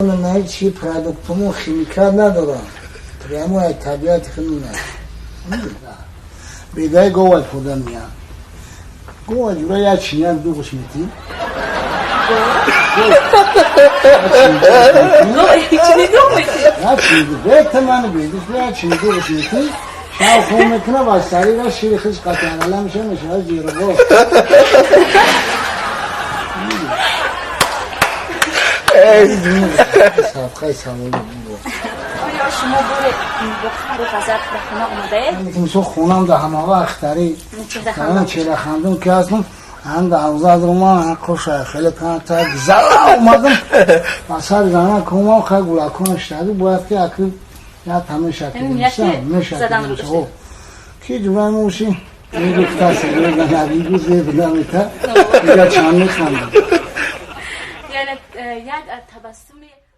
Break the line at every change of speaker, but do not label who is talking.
На чи продуктумон химикат надорам. Прямо аз табиати худмон аст. Бегаи говай хӯрда меяд. Гова ҷура як чиняк дуғш метӣ. Бета мани бедиш як чини дуғш метӣ. Шав хун мекуна ва сарира шири хиш қатъианала меша мешавад зирғо. Садқаи саволи.
Оё шумо боре бо қаҳру ғазаб ба хона омадаед?
Мисол, хонам да ҳама вақт тари чеҳрахандон ки ҳастам, ҳам да ҳавза дурман қоша хеле канта зала омадам ба сари зана кумам, хай гулакон штади бояд ки акри як ҳамеша меша ки ҷурай моши мегуфта серёзна набигу зеб намета дига чанд механдам.
Яъне як табассуми